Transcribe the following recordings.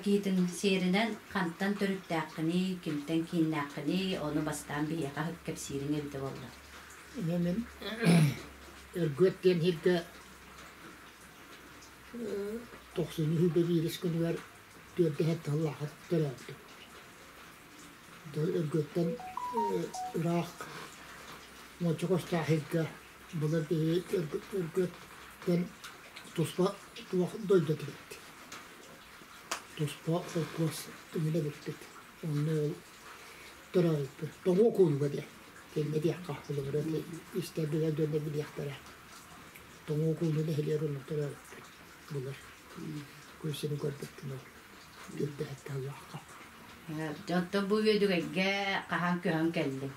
киһитин сиэринэн хантан төрүттээххиний, кимтэн кииннээххиний, ону бастаан биһиэхэ кэпсиириҥ эбитэ буолла. Эмиэ мин Өргүөт диэн сиргэ тохсунньу сүүрбэ биирис күнүгэр түөрт сыллаахха төрөөбүтүм. Өргүөттэн ыраах Муоча Костаах сиргэ былыр биһиги Өргүөттэн туспа туох дойду этибит. Туспа холкуос түмүлэ эбиппит. Онно ол төрөөбүппүт. Тоҥуо куулуга диэн. Кэннэ диэххэ холобура истэр билэр дьонно билиэхтэрэ. Тоҥуо куулу нэһилиэгэр онно төрөөбүппүт былыр. Күн сирин көрбүппүн ол биирдэһиттэн улаахха. Оттон бу Үөдүгэйгэ хаһан көһөн кэллиҥ?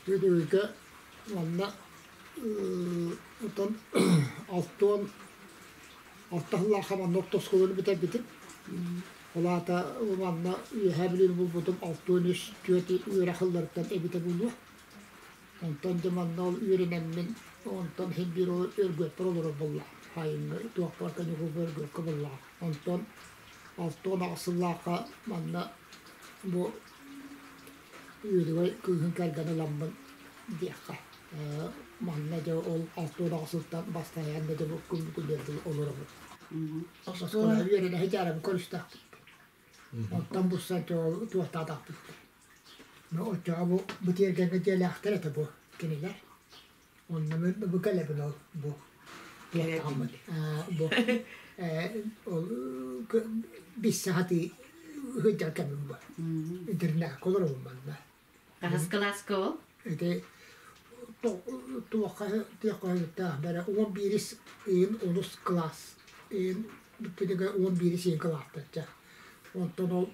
Үөдүгэйгэ манна оттон алтыан алта сыллаахха манна оскуоланы бүтэрбитим. Ол аата манна Үөһээ Бүлүүнү булбутум 63 түөрт үөрэх сылларыттан эбитэ буолуо. Онтон дьэ манна ол үөрэнэммин, онтон син биир ол Өргүөппэр олорор буоллаҕым. Сайыҥҥы туохпар каникулга Өргүөккэ буоллаҕым. Онтон 68 сыллаахха манна бу Үөдүгэй кыыһын кэргэн ыламмын диэххэ. Манна дьэ ол 68 сылтан бастайаан да дьэ бу күн бүгүнүгэр дылы олоробут. Оскуола үөрэнэ сылдьарым көрүстэхпит. Оттон буссан туохтаатахпыт. Ну оччоҕо бу бу тиэргэҥҥэ дьиэлээхтэр этэ бу кинилэр. Онно мин бу кэлэбин ол бу туохтааммын бу ол биссе хатыы сылдьар кэмим бу. Интернакка олоробун манна. Хаһыс кылааска ол? Ити туохха туохха бэрэ 11 ыйын онус кылаас ыйын бүппүтүгэ 11 ыйын кылаастарча. Онтон ол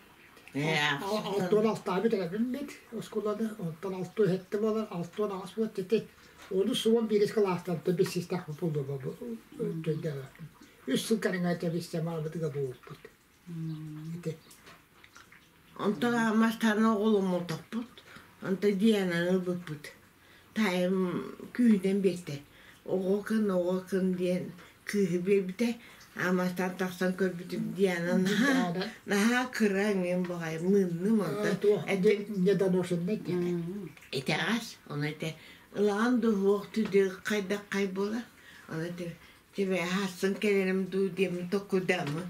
алтыан алтаабыт эрэбиммит оскуоланы, онтон алтыан сэттэ буолар, алтыан аҕыс буолар, ити онус уон биирис кылаастан бэссистаах буолуо бу төйдөбөппүн. Үс сыл кэриҥэ тэбиссэ маамытыга буолбут. Ити. Онтон мастан оҕоломмотохпут, онтон Диананы ылбыппыт. Таайым күүһүнэн биэртэ. Оҕо кын, оҕо кын диэн кыыһы биэрбитэ. Аамастан тахсан көрбүтүм Диана наһаа, наһаа кыра эҥин баҕайы мыынным онтон недоношенный диэтэ. Итэҕэс, ону этэ ылаҕан дуһуох түдү хайдах хай буолар. Ону этэ Тебе хассын кэлэрим дуу диэммин токкуйдааммын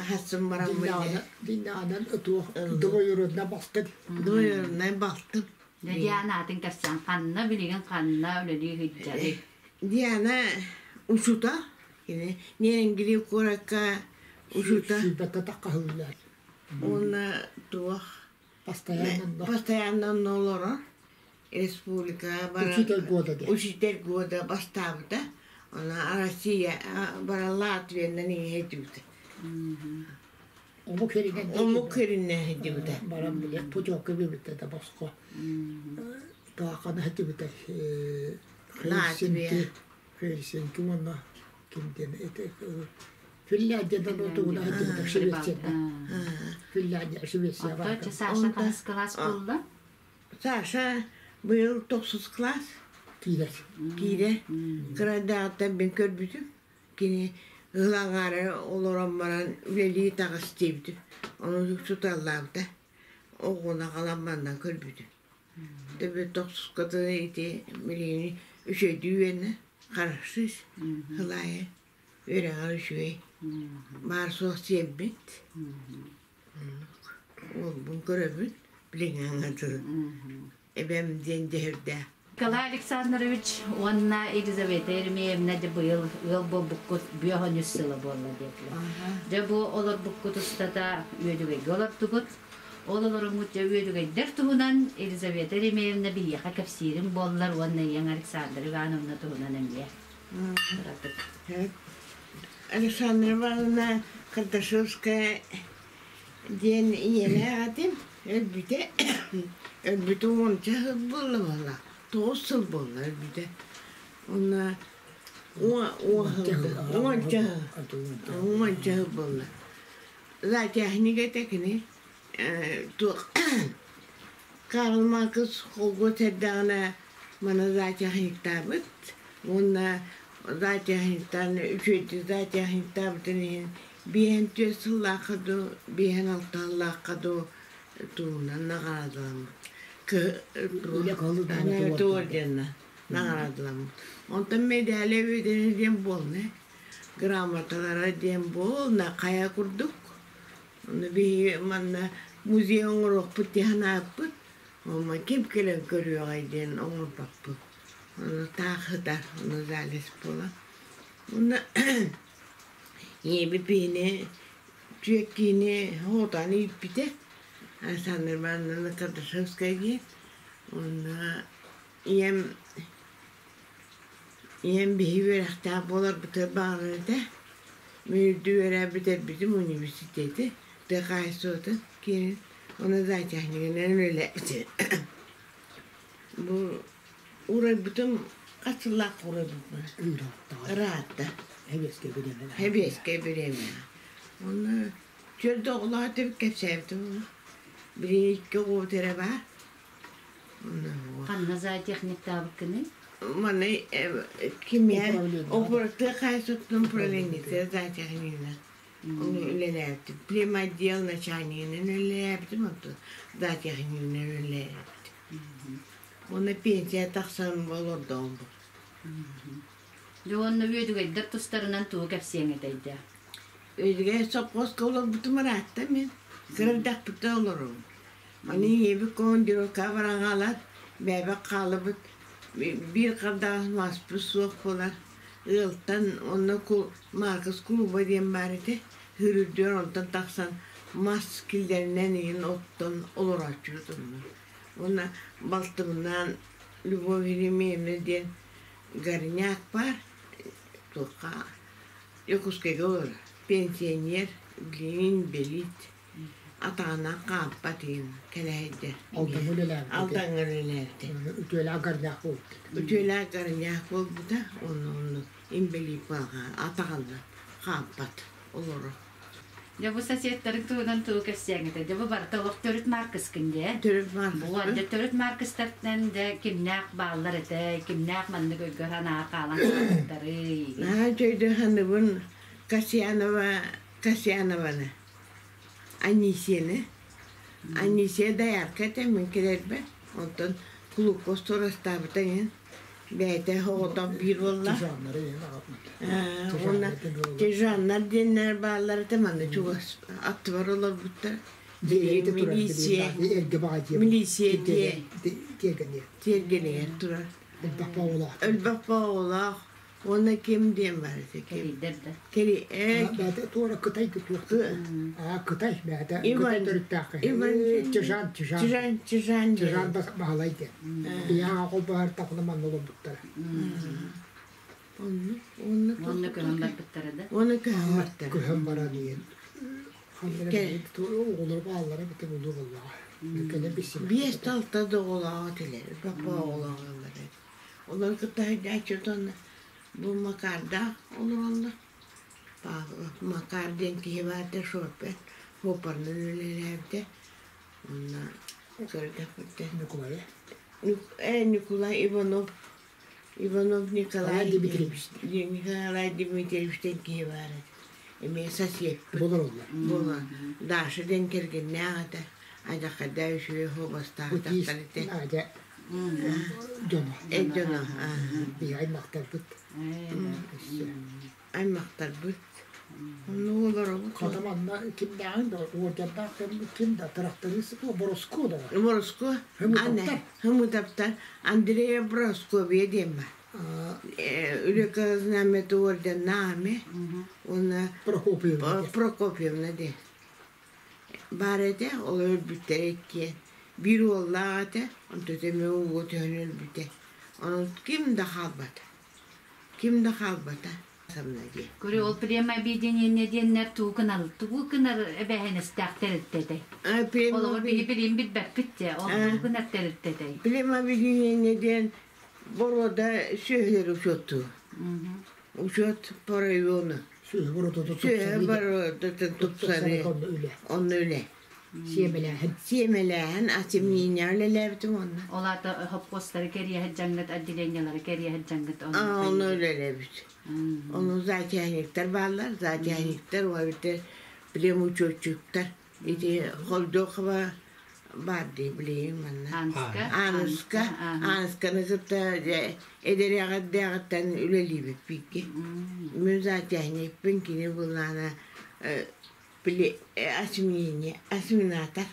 хассын бараммын Диннаадан ытуох двоюродна балтын. Двоюроднай балтым. Диана атын кэпсээн ханна билигин ханна үлэлии сылдьарый? Диана учута кини Нерюнгри куоракка учута. Сүүрбэттэ таххаһыллар. Уонна туох Постоянно постоянно олорор. Республика баран Учитель года диэн. Учитель года бастаабыта. Она Россия баран Латвиянан иһэ Омук сиринэн Омук сиринэн сылдьыбыта. Баран билэ путевка биэрбиттэ да босхо. Таахана сылдьыбыта Латвия. Хельсинки уонна ким диэн Финляндиядан отугуна сылдьыбыта Швецияда. Финляндия Швеция бар. Саша хаһыс кылаас буолла? Саша быйыл тохсус кылаас Киирэр. Киирэ. Кырадааҕыттан мин көрбүтүм. Кини ыал аҥаара олорон баран үлэлии таҕыс диэбитим. Ону суталлаабыта. Оҕону аҕалан манна көрбүтүм. Төбө тохсуска дылы ити билигин үчүгэйдик үөрэнэ. Харахсыыс сыл аайы үөрэҕэр үчүгэй. Баар суох сиэммит. Уолбун көрөбүн, билиҥҥи дылы. Эбэм диэн дьэһирдээх. Николай Александрович уонна Елизавета Еремеевна дьэ быйыл ыал буолбуккут бүөх сыла буолла диэтилэр. Дьэ бу олорбуккут устата Үөдүгэйгэ олордугут. Ол олоруҥҥут дьэ Үөдүгэйдэр туһунан Елизавета Еремеевна биһиэхэ кэпсиирин буоллар уонна ийэҥ Александра Ивановна туһунан эмиэ. Александра Ивановна Кардашевская диэн ийэлээх этим. Өлбүтэ өлбүтэ уонча сыл буолла буолла. Тоҕус сыл буолла өлбүтэ. Уонна уонча уонча сыл буолла. Зоотехник этэ кини. Карл Маркс холкуос эрдэҕинэ маны зоотехниктаабыт уонна зоотехниктаан үчүгэйдик зоотехниктаабытын иһин Биэһэн түөрт сыллаахха дуу, биэһэн алта сыллаахха дуу тугунан наҕараадаламмыт. Үлэ кыһыл Аны орденна наҕараадаламмыт. Онтон медали видение диэн буолна. Грамоталара диэн буолна хайа курдук. Ону биһиги манна музей оҥоруохпут дии санаабыппыт. Ону ким кэлэн көрүөҕэй диэн оҥорбоппут. Ону таах сытар, ону залез буолан. Уонна ийэбит биһини түөккиини хоотоон ииппитэ. Александр Ивановна Кардашевская диэн. Уонна ийэм ийэм биһи үөрэхтээх буоларбытыгар баҕарар этэ. Мин үрдүк үөрэҕи бүтэрбитим университети, тыа хаһаайыстыбатын киинин уонна зоотехнигынан үлэлээбитим. Бу Уурайбытым хас сыллаах уурайбыппын? Ыраатта. Хэбиэскэй бириэмэ. Хэбиэскэй бириэмэ. Онно түөрт оҕолоох этибит кэпсээбитим. Билигин икки оҕобут эрэ баар. Ханна зоотехниктаабыккыный? Манна кимиэ тыа хаһаайыстыбатын управлениета зоотехнигынан үлэлээбитим. Племотдел начальнигынан үлэлээбитим, онтон зоотехнигынан үлэлээбитим. Уонна пенсия тахсан олордоҕум бу. Дьэ уонна үөдүгэйдэр тустарынан тугу кэпсиэҥ этэй даа? Үөдүгэй сопхуоска олорбутум ыраатта мин. Кыра эрдэхпиттэн олоробун. Аны ийэбит командировкаҕа баран хаалан, бэйэбит хаалабыт. Биир хардаҕас маспыт суох буолар. Ыалтан онно Маркус клуба диэн баар этэ. Үрдүөр онтон тахсан мас киллэринэн иһин оттон олорооччубут онно. Уонна балтыбынаан Любовь Еремеевна диэн горняк баар, туохха Дьокуускайга олорор, пенсионер, билигин инбэлиит, атаҕынан хаампат иһин кэлэһэйдэр. Алдаҥҥа үлэлээбит. Алдаҥҥа үлэлээбитэ. Үтүөлээх горняк буолбут. Үтүөлээх горняк буолбута, онно онно инбэлиит буолан атаҕынан хаампат олорор. Дьэ бу соседтарын туһунан тугу кэпсиэҥ этэ? Дьэ бу барыта олох төрүт Маркыскын дии. Төрүт Маркыс. Бу дьэ төрүт Маркыстартан дьэ кимнээх бааллар этэ, кимнээх маннык өйгөр санаа хаалан хаалбыттарый? Наһаа үчүгэйдик саныыбын Касьянова Касьянованы, Анисияны. Анисия доярка этэ мин кэлэрбэр. Онтон кулуупка остуорастаабыта иһин бэйэтэ оҕотох биир буолла. Уонна Тежаннар диэннэр бааллар этэ манна чугас аттыбар олорбуттар. Милиция милиция дьиэ тиэргэнигэр турар. Элбэх оҕолоох. Уонна ким диэн бар этэ ким? Кэрийдэр да. Кэри э Бэйэтэ туора Кытай туохтуу аа Кытай бэйэтэ Кытай төрүттээх Иван Чжан Чжан Чжан Чжан Чжан Баһылай диэн. Ийэҕэ холбоһор тахына манна олорбуттара. Онно онно Онно көһөн барбыттара да. Онно көһөн бартара. Көһөн баран иһин оҕолор бааллара бите улуу боллаҕа. Кэлэ билсибэт. Биэс талта да оҕолоох этилэр, папа оҕолоох Олор кытта сылдьааччытын бу Макардаах олороллор. Макар диэн киһи баата шопер, шопорунан үлэлээбитэ. Онно көрдөхпүттэн Ньукулай Ньукулай Иванов Иванов Николай Дмитриевич Николай Дмитриевичтэн киһи баар этэ. Эмиэ соседпыт. Болороллор. Буолан. Даша диэн кэргэннээх этэ. Адьахардаах үчүгэй хуобастаах дьахтар этэ. Надя дьоно. Дьоно. Биһи аймахтарбыт. Аймахтарбыт. Оннук олоробут. Хата манна кимнээҕин да уордьаннаах ким да тырахтарыыс Бороску да бар. Бороску. Хымытаптар. Хымытаптар. Андрея Боросковия диэн бар. Үлэ знамята орденнаах эмэ. Уонна Прокопьевна. Прокопьевна диэн. Баар этэ, ол өлбүттэрэ иккиэн. Биир уоллаах этэ, онтон эмиэ ууга түһэн өлбүтэ. Онон ким да хаалбата. Ким да хаалбата. Самна диэн. Көрү ол прямо объединение диэннэр тугу гынар тугу гынар эбээһинэстээх тэрилтэтэй? Олоҕор биһи билим билбэппит дьэ, ол тугу гынар тэрилтэтэй? Прямо объединение диэн боруода сүөһүлэри учуоттуур. Учуот по району. Сүөһү боруодата Сүөһү боруодатын тупсарыы. Онно үлэ. Онно үлэ. Сиэмэлээһин. Сиэмэлээһин, осеменение үлэлээбитим уонна. Ол аата хопкуостары кэриэһит дьаҥҥыт, отделениелары кэриэһит дьаҥҥыт онно Ону үлэлээбит. Ону зоотехниктар бааллар, зоотехниктар, эбэтэр племучетчиктар. Ити Холдохова баар дии билигин манна. Анска. Аныска, Анысканы кытта эдэр эҕэрдээҕиттэн үлэлиибит бииргэ. Мин зоотехникпин, кини былаана били осеменение, осеменатор.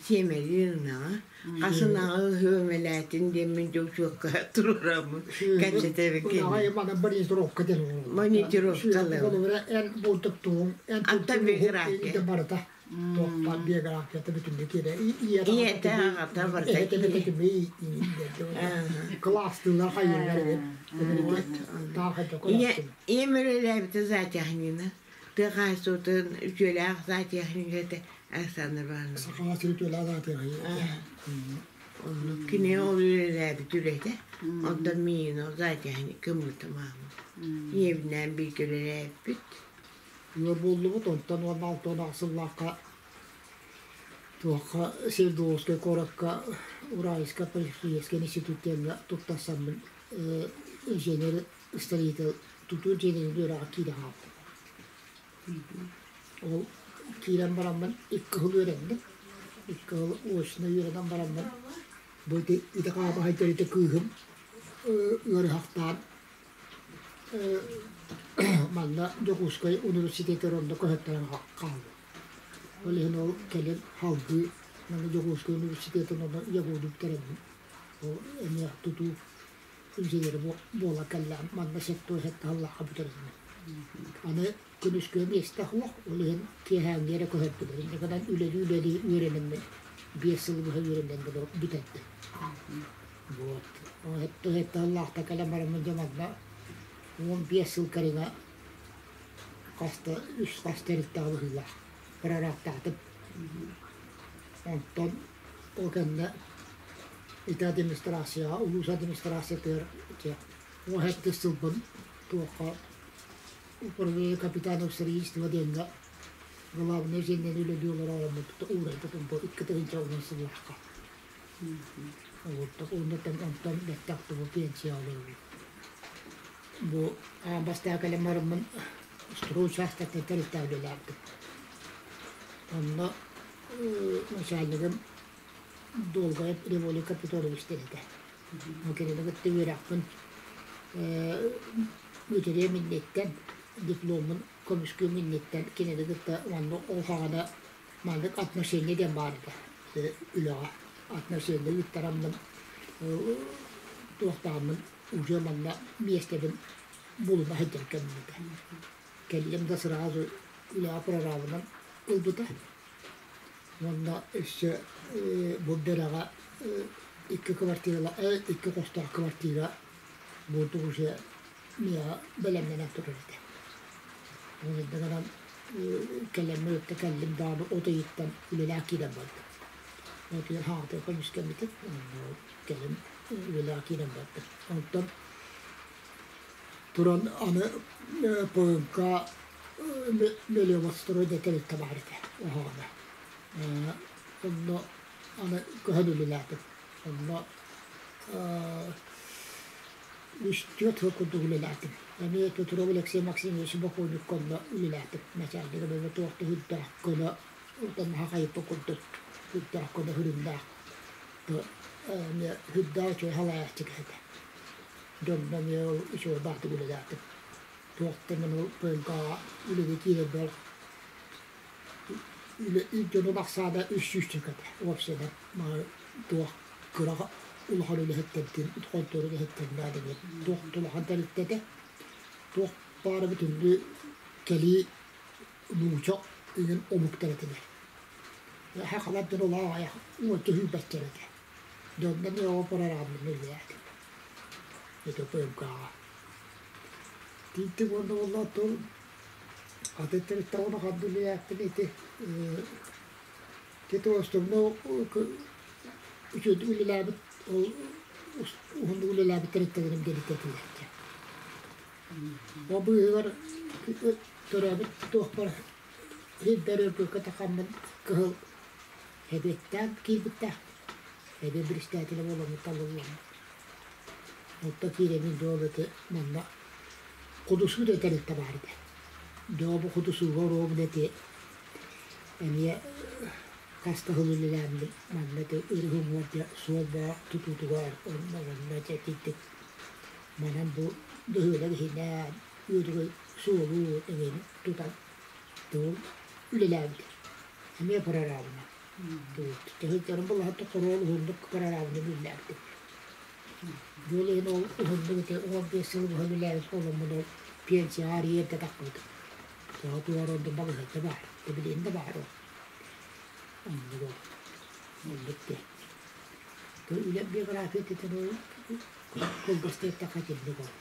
Сиэмэлиир ынаҕы, хас ынаҕы үөмэлээтин диэммин дьоучуокка туруораммын кэпсэтэбин Ынаҕы мана монитировка диэн Монитировкалыыр. Холобура эн бултуктугуҥ, эн Ата биография. барыта. Туохпа биографията бүтүннүү киирэ. Ийэтэ аҕата барыта киирэ. Кылаастыылар хайыылар эбит. Ийэм үлэлээбитэ зоотехнина. Тыа хаһаайыстыбатын үтүөлээх зоотехника Александр Ивановна. Саха сир үтүөлээх зоотехнига. Оннук кини ол үлэлээбит үлэтэ. Онтон миигин ол зоотехник гыммыта маама. Ийэбинээн бииргэ үлэлээбиппит. Ыал буоллубут, онтон уонна 68 сыллаахха туохха Свердловскай куоракка Уральскай политехническай институт диэҥҥэ туттарсаммын инженер строитель тутуу дьиэлэрин үөрэҕэр киирэн хаалтым. Ол киирэн бараммын икки сыл үөрэнним. Икки сыл очно үөрэнэн бараммын бу ити ити хаабаһайдар ити кыыһым ыарыһахтаан манна Дьокуускай университетыгар онно көһөттөрөн хаалла. Ол иһин ол кэлин салгыы манна Дьокуускай университетын онно ЯГУ-ну бүтэрэммин ол эмиэ тутуу инженерэ буола кэллэҕим манна сектор сыллаахха бүтэринним. Аны күнүскү миэстэ суох, ол иһин киэһээҥҥи эрэ көһөрдүлэр. Инньэ гынан үлэлии-үлэлии үөрэнэммин 5 сыл быһа үөрэнэн бүтэрдим. Вот. Сэттэ сыллаахта кэлэн бараммын дьэ манна 15 сыл кэриҥэ хаста үс хас тэрилтэҕэ быһыылаах прорабтаатым. Онтон ол кэннэ ити администрацияҕа улуус администрациятыгар 17 сылбын туохха управление капитанов строительства диэҥҥэ главный инженер үлэлии олорор уурайбытым бу 2010 сыллаахха. Оннуттан онтон бэттэх бу пенсия олоробут. Бу аан бастаан кэлэн бараммын строй учаастактан тэрилтэ үлэлээбитим. Онно начальнигым Долгаев Револий Капитонович диэн этэ. Кинини кытта үөрэхпин бүтэриэм инниттэн, дипломмун көмүскүөм инниттэн кинини кытта онно ол саҕана маннык отношение диэн баар этэ үлэҕэ. Отношение ыыттараммын туохтааммын уже манна миэстэбин булуна сылдьар кэммит этэ. Кэллим да сразу үлэҕэ прорабынан ылбыта. Уонна өссө бу Бэрэҕэ икки квартирала икки хостоох квартира буолтук уже миэхэ бэлэмнэнэн турар этэ. Ол инньэ гынан кэлэммин өттө кэллим даҕаны от ыйыттан үлэлээх киирэн бардым. От ыйын хаҥатыгар көмүскэммитим, кэлин үлэлээх киирэн бардым. Онтон туран аны ПМК Мелиоводстрой да тэрилтэ баар этэ оһоҕуна. Онно аны көһөн үлэлээтим. Онно үс-түөрт сыл курдук үлэлээтим. Эмиэ Петров Алексей Максимович бокуонньукка онно үлэлээтим. Начальнигым эмиэ туох да үрдээх көнө наһаа хайыппыт курдук үрдээх көнө сүрүннээх эмиэ үрдээх үчүгэй салайааччы киһи этэ. Дьонно эмиэ ол үчүгэй баҕатык үлэлээтим. Туохтан ол ПМК-ҕа үлэҕэ киирэрбэр үлэ дьонун ахсаана 300 этэ уопсайынан туох кыра улахан үлэһиттэртэн хонтуора үлэһиттэрин диэн туох улахан тэрилтэ этэ туох баара бүтүннүү кэлии нууча игин омуктар этилэр хахалар дьон улаҕайах уонча сүүрбэччэр этэ дьоннор оҕо прорабынан үлэлээтим это ПМК-ҕа Тииттик уонна буолла тыл атын төрүттэҕинэ ханна үлэлээппин ити ити основно үчүгэйдик үлэлээбит ол уһуннук үлэлээбит тэрилтэлэрим дэлитэтилэр. Ол быыһыгар төрөөбүт туохпар сирдэр өргөккө тахаммын кыһыл Эбиэттээн киирбиттээх. Эбиэт биристээтилэ буоламмыт талыллан. Онтон киирэммин дьол ити манна Кудусуу да тэрилтэ баар этэ. Дьообу Кудусууга оруобуна ити эмиэ хас да сыл үлэлээммин манна ити өрүһү уҥуор дьэ суол бөҕө тутуутугар онно манна дьэ итинник манан бу бөһүөлэк иһинэн үөдүгэй суолу эҥин тутан тыл үлэлээбит. Эмиэ прорабына. Төһө булаһыт хоруол уһуннук прорабына үлэлээбитим. Дьол иһин ол уһуннук ити 15 сыл быһа үлэлээбит буоламмын ол пенсияҕа эрийэргэ тахпытым. Тоҕо туор оннук балыһыта баар, билигин да баар ол. Оннук ол. Оннук диэн. Үлэ биографиятын ол кылгастык эттэххэ итинник ол.